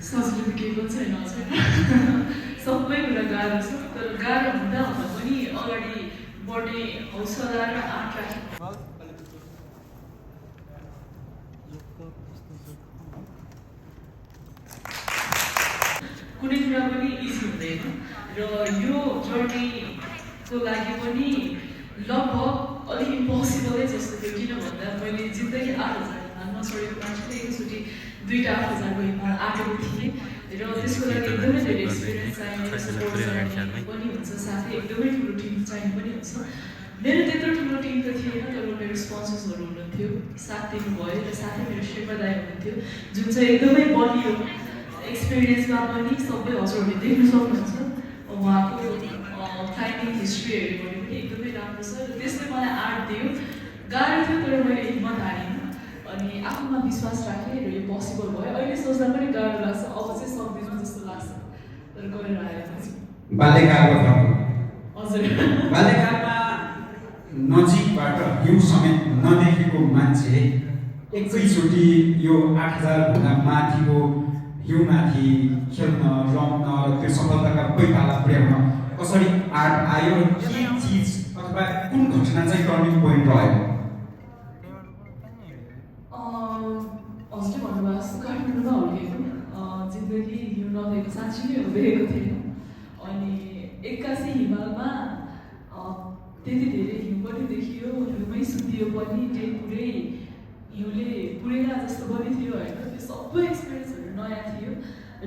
सजिलो केही पनि छैन हजुर सबै कुरा गाह्रो छ तर गाह्रो हुँदा हुँदा पनि अगाडि बढ्ने हौसला र आँट राख्यो कुनै कुरा पनि इजी हुँदैन र यो जर्नीको लागि पनि लगभग अलिक इम्पोसिबलै जस्तो थियो किन भन्दा मैले जिन्दगी 8,000 हिमालमा चढेको मान्छेले एकचोटि 2टा 8,000को हिमाल आँटेको थिएँ र त्यसको लागि एकदमै धेरै एक्सपिरियन्स चाहिने सपोर्ट चाहिने पनि हुन्छ साथै एकदमै ठुलो टिम चाहिने पनि हुन्छ मेरो त्यत्रो ठुलो टिम त थिएन तर मेरो स्पोन्सर्सहरू हुनुहुन्थ्यो साथ दिनुभयो र साथै मेरो शेर्पा दाइ हुनुहुन्थ्यो जुन चाहिँ एकदमै बलियो एक्सपिरियन्समा पनि सबै हजुरहरूले देख्न सक्नुहुन्छ उहाँको क्लाइम्बिङ हिस्ट्री हेऱ्यो भने पनि एकदमै राम्रो छ र त्यसले मलाई आँट दियो गाह्रो थियो तर मैले हिम्मत हारिनँ अनि आफूमा विश्वास राखेँ र यो पोसिबल भयो अहिले सोच्दा पनि गाह्रो लाग्छ अब चाहिँ सक्दिनँ जस्तो लाग्छ तर गरेर आएको छु हजुर बाल्यकालमा नजिकबाट हिउँ समेत नदेखेको मान्छे एकैचोटि यो 8,000 भन्दा माथिको हिउँमाथि खेल्न रम्न र त्यो सफलताका पैताला पुर्याउन कसरी आँट आयो के चिज अथवा कुन घटना चाहिँ टर्निङ पोइन्ट रह्यो हजुरले भन्नुभएको जस्तो काठमाडौँमा हुर्केको जिन्दगी हिउँ नदेखेको साँच्ची नै हुँदेको थिएन अनि एक्कासी हिमालमा त्यति धेरै हिउँ पनि देखियो हिउँमै सुतियो पनि त्यही पुरै हिउँले पुरेला जस्तो पनि थियो होइन त्यो सबै एक्सपिरियन्सहरू नयाँ थियो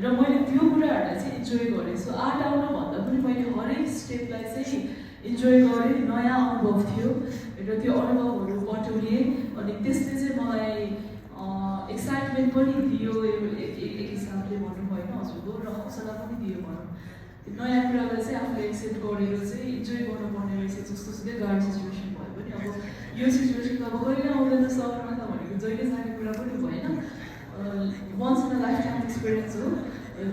र मैले त्यो कुराहरूलाई चाहिँ इन्जोय गरेँ सो आर्ट आउनुभन्दा पनि मैले हरेक स्टेपलाई चाहिँ इन्जोय गरेँ नयाँ अनुभव थियो र त्यो अनुभवहरू बटुलिएँ अनि त्यसले चाहिँ मलाई एक्साइटमेन्ट पनि दियो एक हिसाबले भन्नु भएन हजुरको र हौसला पनि दियो भनौँ नयाँ कुरालाई चाहिँ आफूले एक्सेप्ट गरेर चाहिँ इन्जोय गर्नुपर्ने रहेछ जस्तो सुकै गाह्रो सिचुएसन भयो पनि अब यो सिचुएसन त अब कहिले आउँदैन सहरमा त भनेको जहिले जाने कुरा पनि भएन once in a lifetime experience हो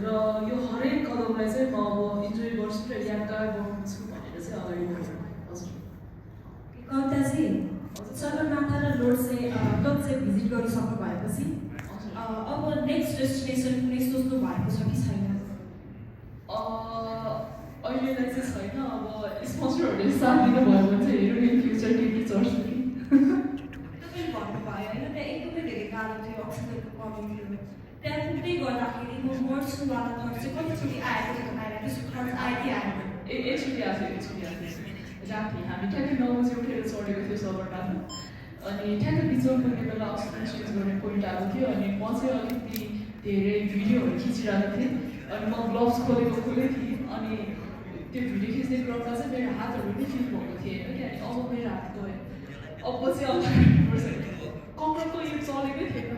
र यो हरेक कदमलाई चाहिँ म अब इन्जोय गर्छु र यादगार बनाउँछु भनेर चाहिँ अगाडि बढ्छु हजुर कविताजी सगरमाथा र लोड चाहिँ कप चाहिँ भिजिट गरिसक्नु भएपछि अब नेक्स्ट डेस्टिनेसन कुनै सोच्नु भएको छ कि छैन अहिलेलाई चाहिँ छैन अब स्पोन्सरहरूले साथ दिनुभयो भने चाहिँ हेरौँ इन फ्युचर टिभी चढ्छु कि तपाईँले भन्नुभयो होइन त्यहाँ एकदमै धेरै गाह्रो थियो अक्सिजनको कमी थियो त्यहाँ पुग्दै गर्दाखेरि म मर्छुवाला खर्च चाहिँ कतिचोटि आएको थियो आएर त्यसको खर्च आइदिइहाल्यो एकचोटि राति हामी ठ्याक्कै 9 बजी उठेर चढेको थियो सगरमाथा अनि ठ्याक्कै बिचमा पुग्ने बेला अक्सिजन चेन्ज गर्ने पोइन्ट आएको थियो अनि म चाहिँ अलिकति धेरै भिडियोहरू खिचिरहेको थिएँ अनि म ग्लोभ्स खोलेको थिएँ अनि त्यो भिडियो खिच्ने क्रममा चाहिँ मेरो हातहरू पनि फिल भएको थिएन कि अनि अब मेरो हात गयो अब चाहिँ कम्परको यो चलेकै थिएन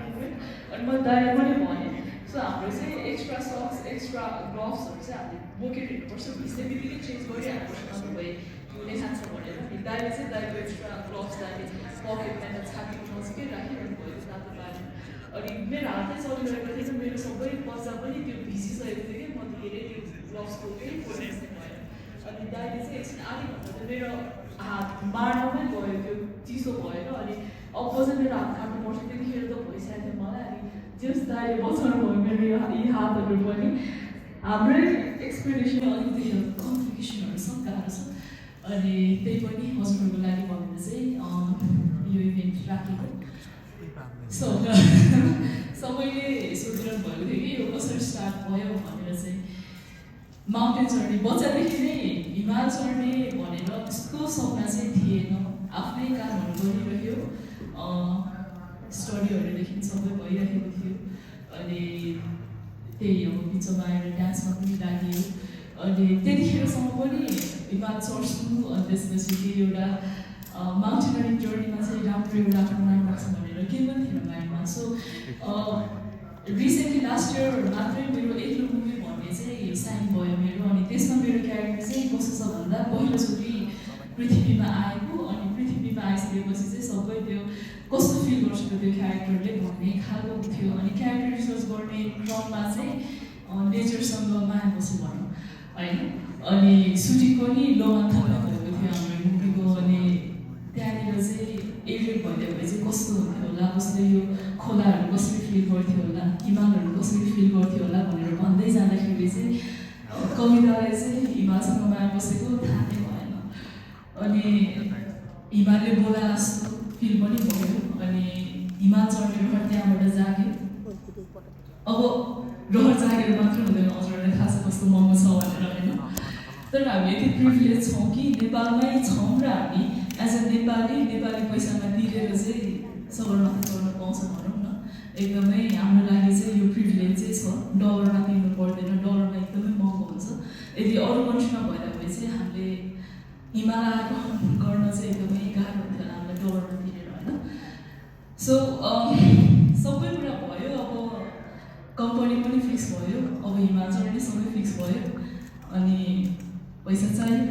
अनि म दाइलाई पनि भनेँ सो हाम्रो चाहिँ एक्स्ट्रा सक्स एक्स्ट्रा ग्लोभ्सहरू चाहिँ हामीले बोकेर हिँड्नुपर्छ भिज्ने बित्तिकै चेन्ज गरिहाल्नुपर्छ नभए हुने खान्छ भनेर अनि दाइले चाहिँ दाइको एक्स्ट्रा ग्लोभ्स दाइले पकेटमा त छातीको नजिकै राखिरहनु भयो तातो पानी अनि मेरो हातै चलिरहेको थिएन मेरो सबै बच्चा पनि त्यो भिजिसकेको थियो कि म धेरै त्यो ग्लोभ्सको केही प्रोसेस भयो अनि दाइले चाहिँ एकछिन आधी घन्टा त मेरो हात मार्नमै गयो त्यो चिसो भएर अनि अब चाहिँ मेरो हात काट्नु पर्छ त्यतिखेर त भइसकेको थियो मलाई अनि जस दाइले बचाउनु भयो मेरो यी हातहरू पनि हाम्रै एक्सपिरियन्समा अलिकति हेल्थ कम्प्लिकेसनहरू छ गाह्रो छ अनि त्यही पनि हजुरहरूको लागि भनेर चाहिँ यो इभेन्ट राखेको सो सबैले सोधिरहनु भएको थियो कि यो कसरी स्टार्ट भयो भनेर चाहिँ माउन्टेन चढ्ने बच्चादेखि नै हिमाल चढ्ने भनेर त्यस्तो सपना चाहिँ थिएन आफ्नै कामहरू गरिरह्यो स्टडीहरूदेखि सबै भइरहेको थियो अनि त्यही अब बिचमा आएर डान्समा पनि लाग्यो अनि त्यतिखेरसम्म पनि हिमाल चढ्छु अनि त्यसपछि एउटा माउन्टेनरिङ जर्नीमा चाहिँ राम्रो एउटा आफ्नो माइन्ड लाग्छ भनेर केही पनि थिएन माइन्डमा सो रिसेन्टली लास्ट इयर मात्रै मेरो एक्लो मुभी भन्ने चाहिँ साइन भयो मेरो अनि त्यसमा मेरो क्यारेक्टर चाहिँ कस्तो छ भन्दा पहिलोचोटि पृथ्वीमा आएको अनि पृथ्वीमा आइसकेपछि चाहिँ सबै त्यो कस्तो फिल गर्छ त्यो क्यारेक्टरले भन्ने खालको थियो अनि क्यारेक्टर रिसर्च गर्ने क्रममा चाहिँ नेचरसँग माया बस्यो भनौँ होइन अनि सुटिङ पनि लोमान्थामा भएको थियो हाम्रो मुभीको अनि त्यहाँनिर चाहिँ एरियल भइदिएपछि कस्तो हुन्थ्यो होला कसले यो खोलाहरू कसरी फिल गर्थ्यो होला हिमालहरू कसरी फिल गर्थ्यो होला भनेर कविताले चाहिँ हिमालसँग माया बसेको थाहा नै भएन अनि हिमालले बोला जस्तो फिल पनि भयो अनि हिमाल चढ्ने रहर त्यहाँबाट जाग्यो अब रहर जागेर मात्र हुँदैन हजुरहरूलाई थाहा छ कस्तो महँगो छ भनेर होइन तर हामी यति प्रिभिलेज छौँ कि नेपालमै छौँ र हामी एज अ नेपाली पैसामा तिरेर चाहिँ सगरमाथा चढ्न पाउँछ भनौँ न एकदमै हाम्रो लागि चाहिँ यो प्रिभिलेज चाहिँ छ डलरमा तिर्नु पर्दैन डलरमा एकदमै महँगो हुन्छ यदि अरू कन्ट्रीमा भएर भए चाहिँ हामीले हिमाल आरोहण गर्न चाहिँ एकदमै गाह्रो हुन्थ्यो हामीलाई डलरमा तिरेर होइन सो सबै कुरा भयो अब कम्पनी पनि फिक्स भयो अब हिमाल चढ्ने सबै फिक्स भयो अनि पैसा चाहियो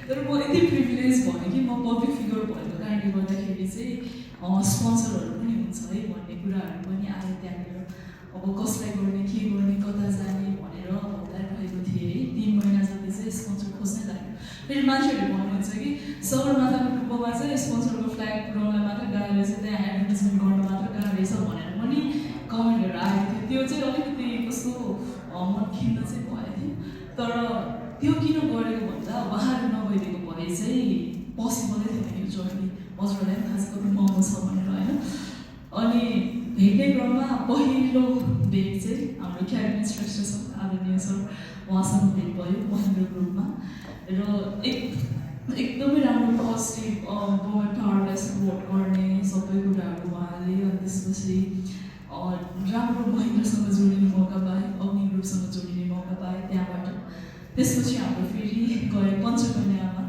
तर म यति प्रिभिलेज भयो कि म पब्लिक फिगर भएको कारणले गर्दाखेरि चाहिँ स्पोन्सरहरू पनि हुन्छ है भन्ने कुराहरू पनि आयो त्यहाँनिर अब कसलाई गर्ने के गर्ने कता जाने भनेर हतारिरहेको थिएँ है 3 महिना जति चाहिँ स्पोन्सर खोज्नै लाग्यो फेरि मान्छेहरूले भन्नुहुन्छ कि सगरमाथाको टुप्पोमा चाहिँ स्पोन्सरको फ्ल्याग पुऱ्याउनलाई मात्र गाह्रो रहेछ त्यहाँ एडभर्टिजमेन्ट गर्न मात्र गाह्रो रहेछ भनेर पनि कमेन्टहरू आएको थियो त्यो चाहिँ अलिकति कस्तो मन खिन्न चाहिँ भएको थियो तर त्यो किन गरेको भन्दा उहाँहरू नभइदिएको भए चाहिँ पोसिबलै थिएन यो जर्नी हजुरहरूलाई पनि थाहा छ कति महँगो छ भनेर होइन अनि भेट्ने क्रममा पहिलो भेट चाहिँ हाम्रो क्याबिनेट श्रेष्ठ सर आदरणीय सर उहाँसँग भेट भयो महेन्द्र ग्रुपमा र एकदमै राम्रो पोजिटिभ वुमेन पावरलाई सपोर्ट गर्ने सबै कुराहरू उहाँले अनि त्यसपछि राम्रो महेन्द्रसँग जोडिने मौका पाएँ अग्नि ग्रुपसँग जोडिने मौका पाएँ त्यहाँबाट त्यसपछि हाम्रो फेरि गए पञ्चकन्यामा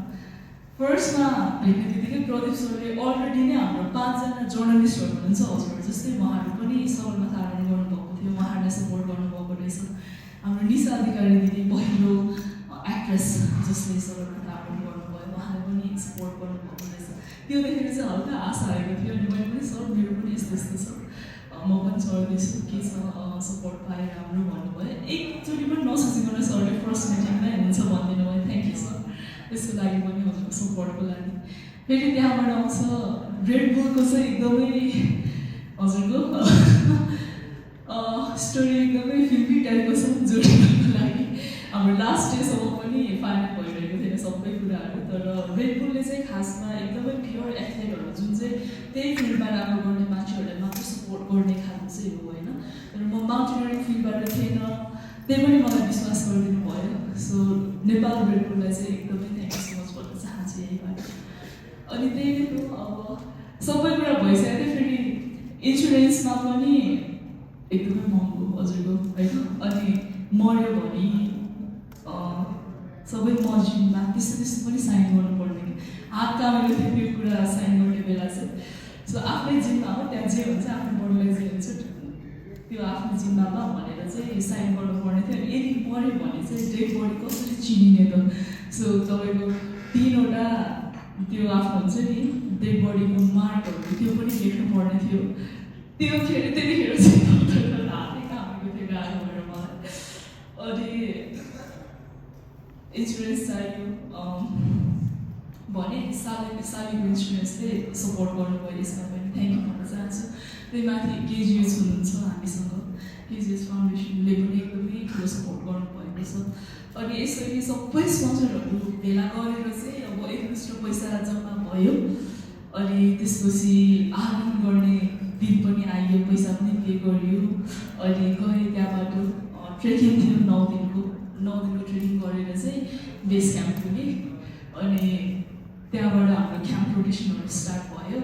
फर्स्टमा भेट्ने बित्तिकै प्रदीप सरले अलरेडी नै हाम्रो 5 जना जर्नलिस्टहरू हुनुहुन्छ हजुर जस्तै उहाँहरू पनि सगरमाथा आरोहण गर्नुभएको थियो उहाँहरूलाई सपोर्ट गर्नुभएको रहेछ हाम्रो निशा अधिकारी दिदी पहिलो एक्ट्रेस जसले सगरमाथा आरोहण गर्नुभयो उहाँले पनि सपोर्ट गर्नुभएको रहेछ त्यो देखेर चाहिँ हल्का आशा आएको थियो अनि मैले पनि सर मेरो पनि यस्तो यस्तो छ म पनि चढ्दैछु के छ सपोर्ट पाएर राम्रो भन्नुभयो एकचोटि पनि नसोचिकन सरले फर्स्ट मिटिङमै हुन्छ भनिदिनु भयो थ्याङ्क यू सर त्यसको लागि पनि हजुरको सपोर्टको लागि फेरि त्यहाँबाट आउँछ रेडबुलको चाहिँ एकदमै हजुरको स्टोरी एकदमै फिल्मी टाइपको छ जोडिनको लागि हाम्रो लास्ट डेसम्म पनि फाइनल भइरहेको थिएन सबै कुराहरू तर रेडबुलले चाहिँ खासमा एकदमै प्योर एथलेटहरू जुन चाहिँ त्यही फिल्डमा राम्रो गर्ने मान्छेहरूलाई मात्र सपोर्ट गर्ने खालको चाहिँ हो होइन तर म माउन्टेनियरिङ फिल्डबाट थिएन त्यही पनि मलाई विश्वास गरिदिनु भयो सो नेपाल रेडबुललाई चाहिँ एकदमै थ्याङ्क यू सो मच भन्न चाहन्छु यहीबाट अनि त्यही हो अब सबै कुरा भइसक्यो थियो फेरि इन्सुरेन्समा पनि एकदमै महँगो हजुरको होइन अनि मऱ्यो भने सबै मर्जिनमा त्यस्तो पनि साइन गर्नुपर्ने हात कामेको थियो त्यो कुरा साइन गर्ने बेला चाहिँ सो आफ्नै जिम्मा हो त्यहाँ जे हुन्छ आफ्नो बडीलाई जे हुन्छ त्यो आफ्नो जिम्मामा भनेर चाहिँ साइन गर्नुपर्ने थियो अनि यदि मऱ्यो भने चाहिँ डेड बडी कसरी चिनिने त सो तपाईँको 3वटा त्यो आफ्नो हुन्छ नि डेड बडीको मार्कहरू त्यो पनि लेख्नु पर्ने थियो त्यतिखेर चाहिँ हातै कामेको थियो गाह्रो भएर मलाई अनि इन्सुरेन्स चाहियो भने सालीको इन्सुरेन्सले सपोर्ट गर्नुभयो यसमा पनि थ्याङ्क यू भन्न चाहन्छु त्यही माथि केजिएस हुनुहुन्छ हामीसँग केजिएस फाउन्डेसनले पनि एकदमै ठुलो सपोर्ट गर्नुभएको छ अनि यसरी सबै स्पोन्सरहरू भेला गरेर चाहिँ अब एकमुष्ट पैसा जम्मा भयो अनि त्यसपछि आरोहण गर्ने दिन पनि आयो पैसा पनि पे गरियो अनि गएँ त्यहाँबाट ट्रेकिङ थियो 9 दिनको ट्रेनिङ गरेर चाहिँ बेस क्याम्प पुगेँ अनि त्यहाँबाट हाम्रो क्याम्प रोटेसनहरू स्टार्ट भयो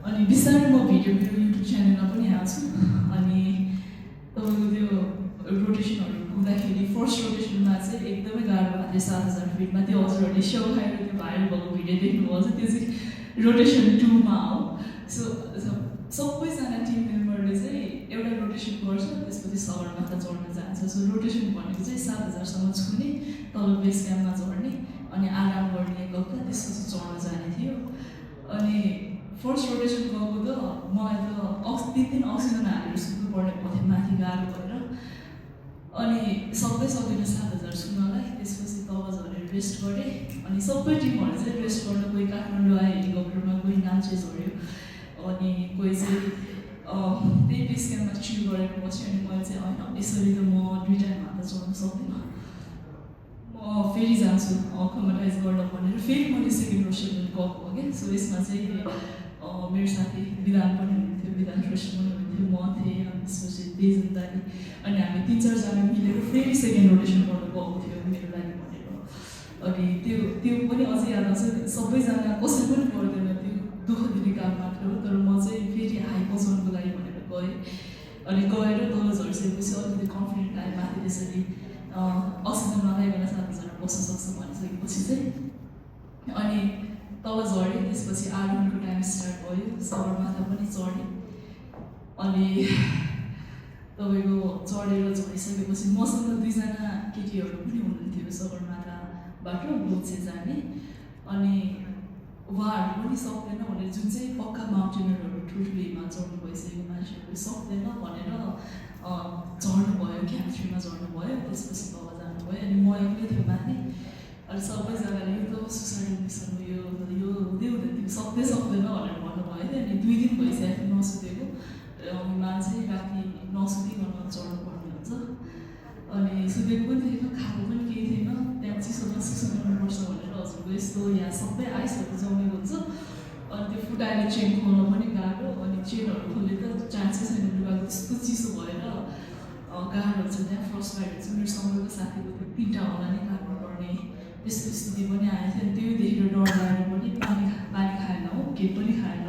अनि बिस्तारै म भिडियो मेरो युट्युब च्यानलमा पनि हाल्छु अनि तपाईँको त्यो रोटेसनहरू पुग्दाखेरि फर्स्ट रोटेसनमा चाहिँ एकदमै गाह्रो भएको थियो 7000 फिटमा त्यो हजुरहरूले स्याउ खाएर त्यो भाइरल भएको भिडियो देख्नुभएको छ त्यो चाहिँ रोटेसन 2मा हो सो सबैजना टिम मेम्बरले चाहिँ एउटा रोटेसन गर्छ त्यसपछि सगरमाथा चढ्न जान्छ सो रोटेसन भनेको चाहिँ 7000सम्म छुने तल बेस क्याम्पमा चढ्ने अनि आराम गर्ने 1 हप्ता त्यसपछि चढ्न जाने थियो अनि फर्स्ट रोटेसन गएको त मलाई त 3 दिन अक्सिजन हालेर सुत्नुपर्ने पर्थ्यो माथि गाह्रो भएर अनि सक्दैन 7000 सुन्नलाई त्यसपछि तल झरेर रेस्ट गरेँ अनि सबै टिमहरू चाहिँ रेस्ट गर्न कोही काठमाडौँ आयो हेलिकप्टरमा कोही नाम्चे झऱ्यो अनि कोही चाहिँ त्यही बेस क्याम्पमा चिल गरेर बस्यो अनि मैले चाहिँ होइन यसरी त म 2 टाइम हात चढ्न सक्दिनँ फेरि जान्छु कम्बटाइज गर्न भनेर फेरि मैले सेकेन्ड रोसेन्ट गएको हो क्या सो यसमा चाहिँ मेरो साथी विधान पनि हुनुहुन्थ्यो विधान श्रेष्ठ पनि हुनुहुन्थ्यो म थिएँ अनि त्यसपछि तेजन दाई अनि हामी 3-4जना मिलेर फेरि सेकेन्ड रोटेसन गर्न गएको थियो मेरो लागि भनेर अनि त्यो पनि अझै याद आउँछ सबैजना कसै पनि पर्दैन त्यो दुःख दिने काम मात्र हो तर म चाहिँ फेरि हाई पचाउनुको लागि भनेर गएँ अनि गएर तल झरिसकेपछि अलिकति कन्फिडेन्ट आयो माथि त्यसरी अक्सिजन नलाइकन 7जना बस्न सक्छ भनिसकेपछि चाहिँ अनि तल झरेँ त्यसपछि आरोहणको टाइम स्टार्ट भयो सगरमाथा पनि चढेँ अनि तपाईँको चढेर झरिसकेपछि मसँग 2जना केटीहरू पनि हुनुहुन्थ्यो सगरमाथाबाट लोचे जाने अनि उहाँहरू पनि सक्दैन भनेर जुन चाहिँ पक्का माउन्टेनरहरू ठुल्ठुलो हिमाल चढ्नु भइसकेको मान्छेहरू सक्दैन भनेर झर्नु भयो क्याम्प 3मा झर्नु भयो त्यसपछि तल जानुभयो अनि म एक्लै थिएँ माथि अनि सबैजनाले यो त सुसाइड मिसन हो यो हुँदै हुँदैन त्यो सक्दैन भनेर भन्नुभयो थियो अनि 2 दिन भइसकेको थियो नसुतेको हिमाल चाहिँ राति नसुतिकन चढ्नु पर्ने हुन्छ अनि सुतेको पनि थिएन खाएको पनि केही थिएन त्यहाँ चिसोमा चिसो गर्नुपर्छ भनेर हजुरको यस्तो यहाँ सबै आइसहरू जमेको हुन्छ अनि त्यो फुटाएर चेन खोल्न पनि गाह्रो अनि चेनहरू खोल्ने त चान्सेस छैन लुगाको त्यस्तो चिसो भएर गाह्रो हुन्छ त्यहाँ फर्स्ट बाइट हुन्छ मेरो सँगैको साथीको त्यो 3टा होला नै काट्नुपर्ने त्यस्तो स्थिति पनि आएको थियो त्यो देखेर डर लागेर पनि पानी खाएन हो केही पनि खाएन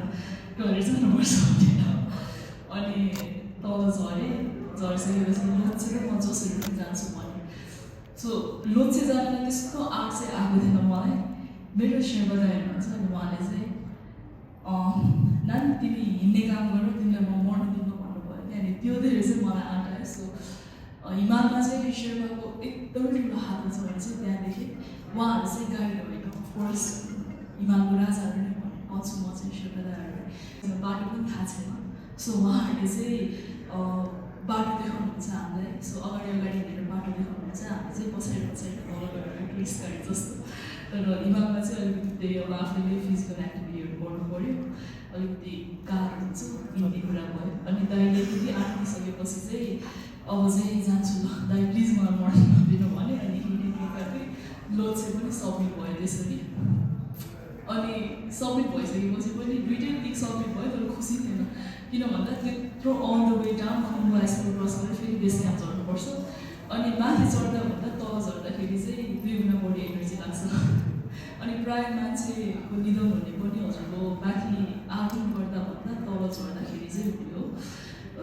डरेर जानुपर्छ भनेर अनि तल झरिसकेपछि लोचे म जसरी पनि जान्छु भने सो लोचे जान त्यस्तो आँट चाहिँ आएको थिएन मलाई मेरो शेर्पा दाइ हुनुहुन्छ अनि उहाँले चाहिँ नानी तिमी हिँड्ने काम गर तिमीलाई म मर्न दिनु भन्नुभयो त्यहाँदेखि त्यो देखेर चाहिँ मलाई आँट आयो सो हिमालमा चाहिँ शेर्पाको एकदमै ठुलो हात छ भने चाहिँ त्यहाँदेखि उहाँहरू चाहिँ गाइड भएको फर्स्ट हिमालको राजाहरू नै भन्छु म चाहिँ शेर्पा दाइहरू बाटो पनि थाहा छैन सो उहाँहरूले चाहिँ बाटो देखाउनुहुन्छ हामीलाई सो अगाडि हिँडेर बाटो देखाउनुहुन्छ हामी चाहिँ पछाडि तल गएर टुरिस्ट गाडी जस्तो तर हिमालमा चाहिँ अलिकति त्यही अब आफूले फिजिकल एक्टिभिटीहरू गर्नु पऱ्यो अलिकति गाह्रो हुन्छ हिँड्ने कुरा भयो अनि दाइले फेरि आँटिसकेपछि चाहिँ अब चाहिँ जान्छु ल दाइ प्लिज मलाई मर्न नदिनु भने अनि हिँड्ने लोचे पनि सब्मिट भयो त्यसरी अनि सब्मिट भइसकेपछि पनि 2टै पिक सब्मिट भयो तर खुसी थिएन किन भन्दा त्यत्रो on the way down Khumbu high school cross गरेर फेरि बेस क्याम्प झर्नुपर्छ अनि माथि चढ्दा भन्दा तल झर्दाखेरि चाहिँ 2 गुणा बढी एनर्जी लाग्छ अनि प्रायः मान्छेको निधन हुने पनि हजुरको माथि आरोहण गर्दा भन्दा तल झर्दाखेरि चाहिँ हुने हो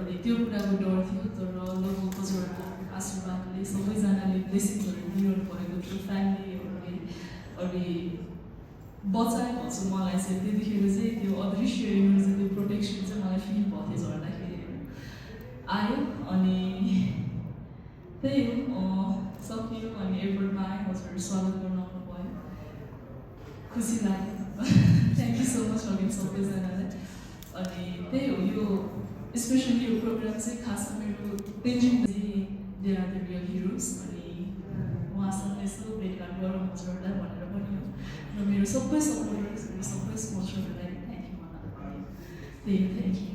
अनि त्यो कुराको डर थियो तर लगभग हजुरको आशीर्वादले सबैजनाले ब्लेसिङ्सहरू दिइरहनु भएको थियो फ्यामिलीहरूले अनि बचाए भन्छु मलाई चाहिँ त्यतिखेर चाहिँ त्यो अदृश्य एनर्जी त्यो प्रोटेक्सन चाहिँ मलाई फिल भएको थियो झर्दाखेरि आयो अनि त्यही हो सकियो अनि एयरपोर्टमा आएँ हजुरहरू स्वागत गर्न आउनुभयो खुसी लाग्यो thank you so much again सबैजनालाई अनि त्यही हो यो स्पेसली यो प्रोग्राम चाहिँ खासमा मेरो Tenzing they are the real heroes अनि उहाँसँग यसो भेटघाट गरौँ हजुरहरूलाई भनेर पनि हो र मेरो सबै सपोर्टर्सहरू सबै स्पोन्सरहरूलाई थ्याङ्क यू भन्न त्यही थ्याङ्क यू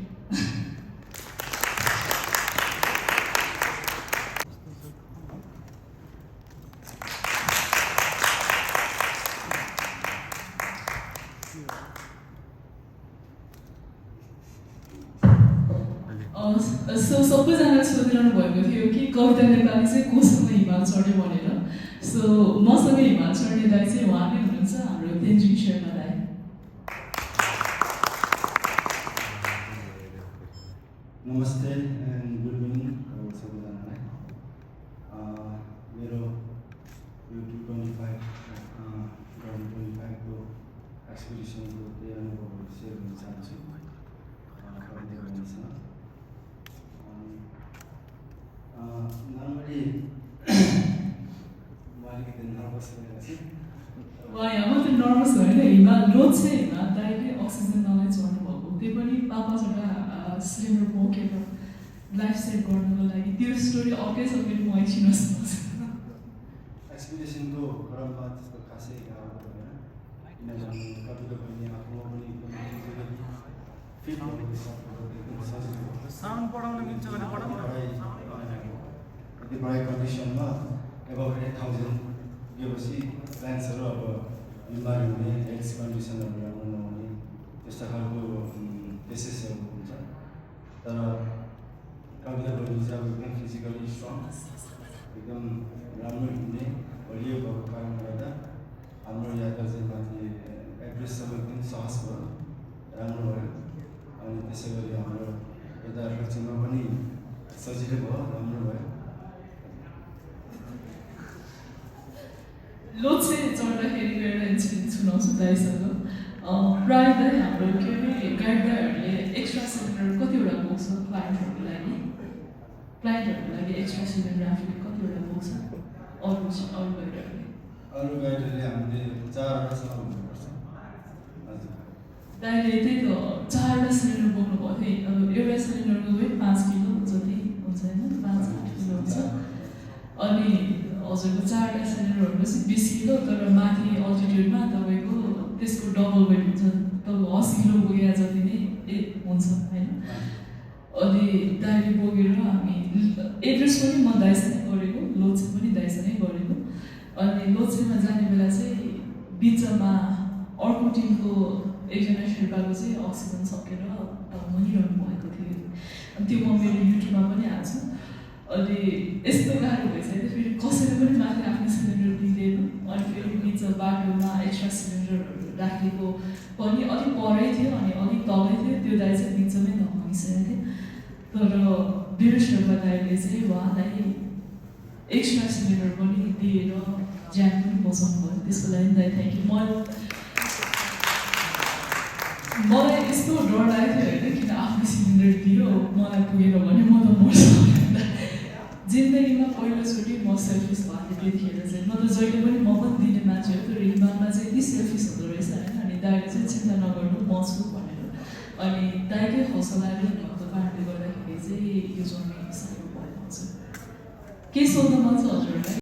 सो सबैजनाले सोधिरहनु भएको थियो कि कविता नेपाली चाहिँ कोसँग हिमाल चढ्यो भनेर सो मसँग हिमाल चढ्ने दाइ चाहिँ उहाँ नै हुनुहुन्छ हाम्रो तेन्जिङ शेर्पा दाइ नमस्ते एन्ड गुड इभिनिङ सबैजनालाई मेरो यो 2025को एक्सपिडिसनको त्यही अनुभवहरू सेयर गर्न चाहन्छु कवितासँग नर्मली म अलिकति नर्भस भइरहेको छु यहाँ मात्रै नर्भस होइन हिमाल लोचे हिमाल दाइले अक्सिजन नलाई चढ्नु भएको त्यो पनि 5-5वटा सिलिन्डर बोकेर लाइफ सेभ गर्नुको लागि त्यो स्टोरी अर्कै छ फेरि म एकछिन एक्सपिडिसनको क्रममा त्यस्तो खासै गाह्रो भएन किनभने कतिको पनि आफूमा पनि फिट भएको सजिलो साउन्ड पढाउन मिल्छ भने पढाउनु कतिपय कन्डिसनमा एबभ 8,000 पुगेपछि प्लान्ट्सहरू अब बिमारी हुने हेल्थ कन्डिसनहरू राम्रो नहुने त्यस्तो खालको केसेसहरू हुन्छ तर कविता बहिनी चाहिँ अब एकदम फिजिकली स्ट्रङ एकदम राम्रो हिँड्ने बलियो भएको कारणले गर्दा हाम्रो यात्रा चाहिँ माथि एड्रेससम्म एकदम सहज भयो राम्रो भयो अनि त्यसै गरी हाम्रो यता लक्ष्यमा पनि सजिलो भयो राम्रो भयो लोचे चढ्दाखेरि एउटा इन्सिडेन्ट सुनाउँछु दाइसँग प्रायः त हाम्रो के अरे गाइडहरूले एक्स्ट्रा सिलिन्डर कतिवटा बोक्छ क्लाइन्टहरूको लागि एक्स्ट्रा सिलिन्डर आफूले कतिवटा बोक्छ अरू गाइडहरूले हामीले 4वटासम्म हुनुपर्छ हजुर दाइले त्यही त 4वटा सिलिन्डर बोक्नु भएको थियो अब एउटा सिलिन्डरको वेट 5 किलो जति हुन्छ होइन 5-8 किलो हुन्छ अनि हजुरको 4वटा सिलिन्डर भनेपछि 20 किलो तर माथि अल्टिट्युडमा तपाईँको त्यसको डबल वेट हुन्छ तपाईँको 80 किलो बोकेर जति नै हुन्छ होइन अनि दाइले बोकेर हामी एड्रेस पनि म दाइसँगै गरेको लोचे पनि दाइसँगै गरेको अनि लोचेमा जाने बेला चाहिँ बिचमा अर्को टिमको एकजना शेर्पाको चाहिँ अक्सिजन सकेर मरिरहनु भएको थियो अनि त्यो म मेरो युट्युबमा पनि हाल्छु अनि यस्तो गाह्रो भइसक्यो फेरि कसैले पनि माथि आफ्नो सिलिन्डर दिँदैन अनि फेरि बिच बाटोमा एक्स्ट्रा सिलिन्डरहरू राखेको पनि अलिक परै थियो अनि अलिक तलै थियो त्यो दाइ चाहिँ बिचमै धमाइसकेको थियो तर मेरो शेर्पा दाइले चाहिँ उहाँलाई एक्स्ट्रा सिलिन्डर पनि दिएर ज्यान पनि बचाउनु भयो त्यसको लागि दाइ थ्याङ्क यू मलाई यस्तो डर लागेको थियो होइन किन आफ्नो सिलिन्डर दियो मलाई पुगेन भने म त मर्छु जिन्दगीमा पहिलोचोटि म सेल्फिस भएको त्यतिखेर चाहिँ म त जहिले पनि म पनि दिने मान्छे हो तर हिमालमा चाहिँ यति सेल्फिस हुँदो रहेछ होइन अनि दाइले चाहिँ चिन्ता नगर्नु म छु भनेर अनि दाइकै हौसलाले भएको कारणले गर्दाखेरि चाहिँ यो जर्नी साह्रो भयो हजुर केही सोध्न मन छ हजुरलाई